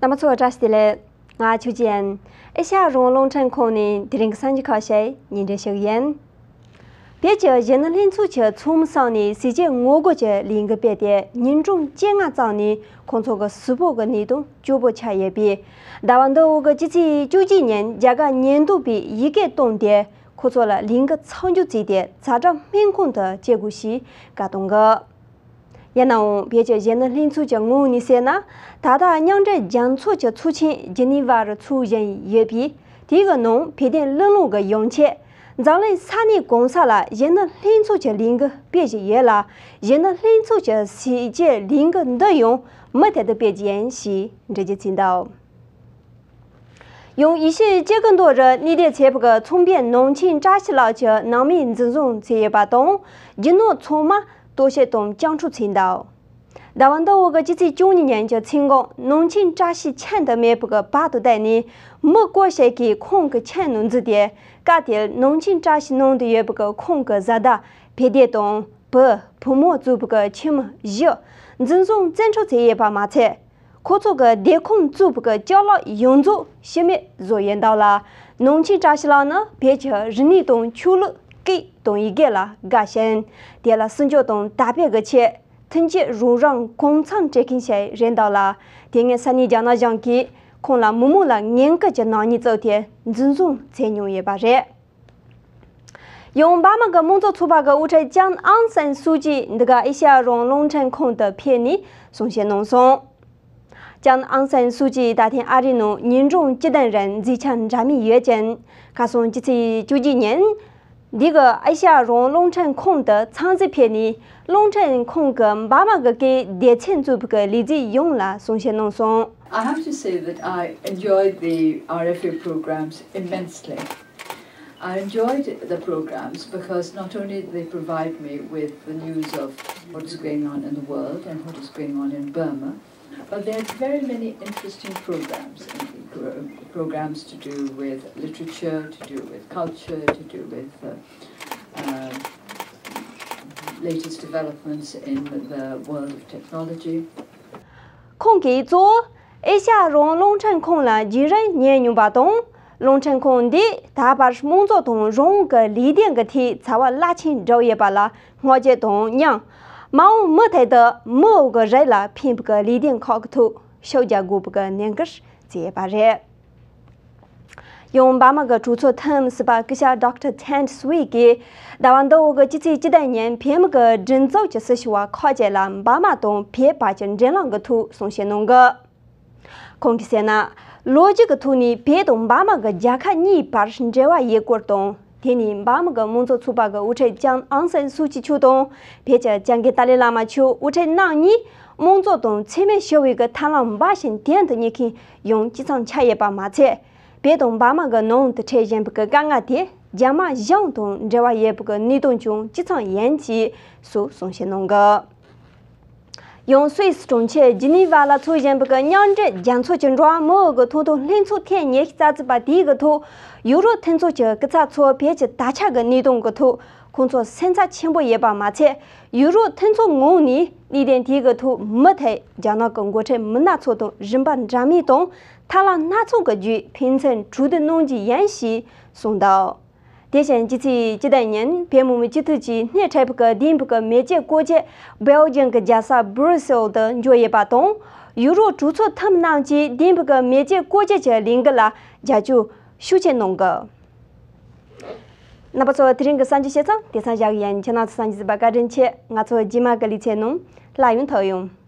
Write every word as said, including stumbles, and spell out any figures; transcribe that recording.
རྣམ་པ་ཚོ་བཀྲ་ཤིས་བདེ་ལེགས། ང་ཆོས་ཅན། ཨེ་ཤ་ཡ་རང་དབང་རླུང་འཕྲིན་ཁང་ནས་དེ་རིང་གི་གསར་འགྱུར་ཁག་ཞིག་སྙན་སྒྲོན་ཞུ་གི་ཡིན། བོད་ཀྱི་གཞོན་ནུ་ལྷན་ཚོགས་ཀྱི་ཚོགས་མི་གསུམ་ནས་ཟས་བཅད་ངོ་རྒོལ་གྱི་ལས་འགུལ་སྤེལ་ཏེ་ཉིན་གྲངས་བཅོ་ལྔ་ཙམ་ནས་ཁོང་ཚོ་གི་གཟུགས་པོ་གི་གནས་སྟངས་སྐྱོ་པོ་ཆགས་ཡོད་པས། ཟླ་བ་འདི་འོག་གི་སྤྱི་ཚེས་བཅུ་གཅིག་ཉིན་རྒྱ་གར་ཉེན་རྟོག་པས་ཡི་གེ་བཏང་སྟེ་ཁོ་ཚོ་ལ་ལས་འགུལ་མཚམས་འཇོག་བྱས་ཏེ་ཛ་དྲག་སྨན་ཁང་དུ་སྐྱེལ་དགོས་ཞེས་བཀའ་གཏོང་གི། ཡིན་ནའང་བོད་ཀྱི་གཞོན་ནུ་ལྷན་ཚོགས་ཀྱི་ངོས་ནས་བཤད་ན། ད་ལྟ་མཉམ་འབྲེལ་རྒྱལ་ཚོགས་ཀྱི་ཚོགས་ཆེན་ཇི་ནི་ཝ་རུ་ཚོགས་བཞིན་ཡོད་པས། དེའི་ནང་བོད་དོན་སློབ་གླིང་གི་ཡོངས་ཁྱབ་འཛམ་གླིང་ས་གནས་གང་ས་ལ་གཞོན་ནུ་ལྷན་ཚོགས་ཀྱི་ལས་འགུལ་སྤེལ་བཞིན་ཡོད་ལ། གཞོན་ནུ་ལྷན་ཚོགས་ཀྱི་ཟས་བཅད་ལས་འགུལ་འདི་ཡང་མུ་མཐུད་དུ་སྤེལ་རྒྱུ་ཡིན་ཞེས་འགྲེལ་བརྗོད་བྱས་འདུག། ཡང་ཡེ་ཤུའི་སྐྱེ་རྒུ་མདོ་རུ་གནས་སྡོད་བྱེད་པའི་ཚོང་དཔོན་ནང་ཆེན་བཀྲ་ཤིས་ལགས་ཀྱི་ནང་མིས་འཛིན་བཟུང་བྱས་ཡོད་པ་དང་། རྒྱུ་ནོར་ཚང་མ་གཏོར་བཤིག་དང་བཅིངས་འགྲོལ་བྱས་འདུག། ཟླ་བ་འདི་འོག་གི་སྤྱི་ཚེས་བཅུ་གཉིས་ཉིན་གྱི་མཚན་གུང་ནང་ཆེན་བཀྲ་ཤིས་ཁྱིམ་དུ་མེད་པའི་བར་དུ་བསྡད་ནས། མི་སྐོར་ཞིག་གིས་ཁོང་གི་ཁྱིམ་ནང་འཛུལ་ཏེ། སྐབས་དེར་ནང་ཆེན་བཀྲ་ཤིས་ནང་དུ་ཡོད་པའི་ཁོང་གི་བཟའ་ཟླ་བུ་སྡེ་དང་བུ་བུ་མོ་གཙོས་པའི་ཁྱིམ་མི་བཞི་འཛིན་བཟུང་བཙན་འཕྲོག་བྱས་ཡོད་པ་མ་ཚད། ཁོ་ཚོ་གི་སྡེ་ཁང་བཙུགས་པའི་ཅ་ལག་ཡོངས་རྫོགས་ཤི་རྨས་བཟོས་ཡོད་འདུག་ལ། ནང་ཆེན་བཀྲ་ཤིས་ལགས་ནི་བོད་ཀྱི་རིག་གནས་དང་ཆོས་ལུགས་སྐད་དང་ཡི་གེ་ལ་དགའ་ཞིང་། དེ་ལ་སྲུང་སྐྱོབ་དང་དར་སྤེལ་གྱི་ཆེད་མཐུན་རྐྱེན་རོགས་རམ་གང་འཚམ་སྤྲད་མཁན་ཞིག་རེད་འདུག་ལ། དེ་སྔའི་ས་གནས་རྒྱ་ནག་གཞུང་གིས་ཁོང་ལ་མི་མང་ལ་ངན་སྐུལ་གྱི་ནག་ཉེས་བཙུགས་ཏེ་འཛིན་བཟུང་བྱས་མྱོང་ཡོད་པ་རེད། ཡང་འབར་མ་གི་དམངས་གཙོ་ཚོགས་པ་གི་དབུ་ཁྲིད་ལྕམ་ཨང་སན་སུའུ་ཅི་འདི་ག་ཨེ་ཤ་ཡ་རང་དབང་རླུང་འཕྲིན་ཁང་དུ་ཕེབས་ནས་གསུང་བཤད་གནང་སོང་། ལྕམ་ཨང་སན་སུའུ་ཅི་ད་ཐེངས་ཨ་རིའི་ནང་ཉིན་གྲངས་བཅུ་བདུན་རིང་མཛད་འཆར་འདྲ་མིན་ཡོད་ཅིང་། ཁ་སང་སྤྱི་ཚེས་བཅུ་གཅིག་ཉིན་འདི་ག་ཨེ་ཤ་ཡ་རང་དབང་རླུང་འཕྲིན་ཁང་དུ་འཚམས་གཟིགས་ཕེབས་ནས། རླུང་འཕྲིན་ཁང་གི་འབར་མ་གི་སྐད་སྡེ་ཚན་གཙོས་པའི་ལས་བྱེད་ཡོངས་ལ་གསུང་བཤད་གནང་སོང་། I have to say that I enjoyed the R F A programs immensely. I enjoyed the programs because not only they provide me with the news of what is going on in the world and what is going on in Burma, but there are very many interesting programs, uh, programs to do with literature, to do with culture, to do with uh, uh, latest developments in the world of technology. ཁོང་གིས་གཙོ་བོ་ཨེ་ཤ་ཡ་རང་དབང་རླུང་འཕྲིན་ཁང་ལ་རྒྱུན་རིང་ཉན་མྱོང་པ་དང་། རླུང་འཕྲིན་ཁང་འདིས་ད་བར་དམངས་གཙོ་དང་རང་དབང་གི་ལས་དོན་གྱི་ཐད་བྱ་བ་རླབས་ཆེན་བསྒྲུབས་ཡོད་པ་ལ་བསྔགས་བརྗོད་དང་མཉམ། མ་འོངས་མུ་མཐུད་དུ་མི་འོག་གི་རིགས་ལ་ཕན་པའི་ལས་དོན་ཁག་གི་ཐོག་ཤུགས་རྒྱག་དགོས་པའི་གནད་འགག་བརྩིས་ཡོད་པ་རེད། ཡང་འབར་མ་གི་གྲོས་ཚོགས་འཐུས་མི་ཟུར་པ་སྐུ་ཞབས་Doctor Tent Swee གིས་ཟླ་བ་འདི་འོག་གི་སྤྱི་ཚེས་བཅུ་བདུན་ཉིན་བོད་མི་གི་མགྲིན་ཚབ་ཀྱི་སྲི་ཞུ་བ་ཁག་ཅིག་ལ་འབར་མ་དང་བོད་བར་གྱི་འབྲེལ་ལམ་གྱི་ཐོག་གསུང་བཤད་གནང་གི། ཁོང་གིས་བཤད་ན། ལོ་རྒྱུས་ཀྱི་ཐོག་ནས་བོད་དང་འབར་མ་གི་རྒྱལ་ཁབ་གཉིས་བར་འབྲེལ་བ་ཡོད་སྐོར་དང་། དེ་ནི་འབར་མ་གི་དམངས་གཙོ་ཚོགས་པ་གི་དབུ་ཁྲིད་ལྕམ་ཨང་སན་སུའུ་ཅི་མཆོག་དང་བོད་ཀྱི་སྐྱབས་མགོན་ཏཱ་ལའི་བླ་མ་མཆོག་དབུ་ཁྲིད་རྣམ་གཉིས་དམངས་གཙོ་དང་འཚེ་མེད་ཞི་བའི་གི་ཐབས་ལམ་འབའ་ཞིག་དོན་དུ་གཉེར་མཁན་ཡང་གཅིག་མཚུངས་ཆགས་ཡོད་པ་མ་ཚད། བོད་དང་འབར་མ་གི་ནང་དུ་འཕྲད་བཞིན་པའི་གི་དཀའ་ངལ་དེ་རྒྱ་དམར་གཞུང་དང་འབྲེལ་བ་ཡོད་པའི་གི་གནས་སྟངས་ཀྱང་གཅིག་མཚུངས་ཡིན་ཞེས་སོགས་གསུང་བཤད་གནང་གི། ཡང་སུད་སི་གྲོང་ཁྱེར་ཇི་ནི་ཝ་ལ་འཚོགས་བཞིན་པའི་གི་མཉམ་འབྲེལ་རྒྱལ་ཚོགས་ཀྱི་འགྲོ་བ་མིའི་གི་ཐོབ་ཐང་ལྷན་ཚོགས་ཐེངས་ཉི་ཤུ་རྩ་གཅིག་པ་དེའི་གི་ཐོག་ཡུ་རོབ་མཐུན་ཚོགས་ཀྱི་སྐུ་ཚབ་ཚོ་བོད་ཀྱི་ད་ཆ་གི་གནས་སྟངས་ཀྱི་ཐོག་ཁོང་ཚོ་སེམས་འཚབ་ཆེན་པོ་ཡོད་པ་མ་ཚད། ཡུ་རོབ་མཐུན་ཚོགས་ངོས་ནས་གནད་དོན་དེའི་གི་ཐོག་མུ་མཐུད་རྒྱ་ནག་གི་འགོ་ཁྲིད་མི་སྣ་ཚོ་དང་རིམ་པ་འདྲ་མིན་དང་ཐབས་ལམ་སྣ་ཚོགས་ཀྱི་བརྒྱུད་ཕན་ཚུན་གྲོས་བསྡུར་གནང་རྒྱུ་ཡིན་ཞེས་གསུངས་འདུག། དེ་བཞིན་སྤྱི་ཚེས་བཅུ་བདུན་ཉིན་བོད་མི་མང་སྤྱི་འཐུས་ཀྱིས་སྣེ་ཁྲིད་པའི་གི་བདེན་པའི་གི་མེ་ལྕེ་སྐོར་སྐྱོད་སྦེལ་ཇམ་གྱི་རྒྱལ་ས་སྦུ་རུ་སེལ་དུ་འབྱོར་ཡོད་པ་དང་། ཡུ་རོབ་གྲོས་ཚོགས་འཐུས་མི་རྣམས་ཀྱིས་བདེན་པའི་གི་མེ་ལྕེ་སྐོར་སྐྱོད་ཀྱི་ལས་འགུལ་ལ་རྒྱབ་སྐྱོར་ཤུགས་ཆེ་གནང་གི། རྣམ་པ་ཚོ། དེ་རིང་གི་གསར་འགྱུར་བཤད་མཚམས་དེ་ཙམ་བཞག་གི་ཡིན། ཁྱེད་རྣམ་ཚོ་གསར་འགྱུར་གཟིགས་པར་བཀའ་དྲིན་ཆེ། ང་ཚོ་རྗེས་མ་གི་ལེ་ཚན་ནང་སླར་ཡང་ཐུག་ཡོང་།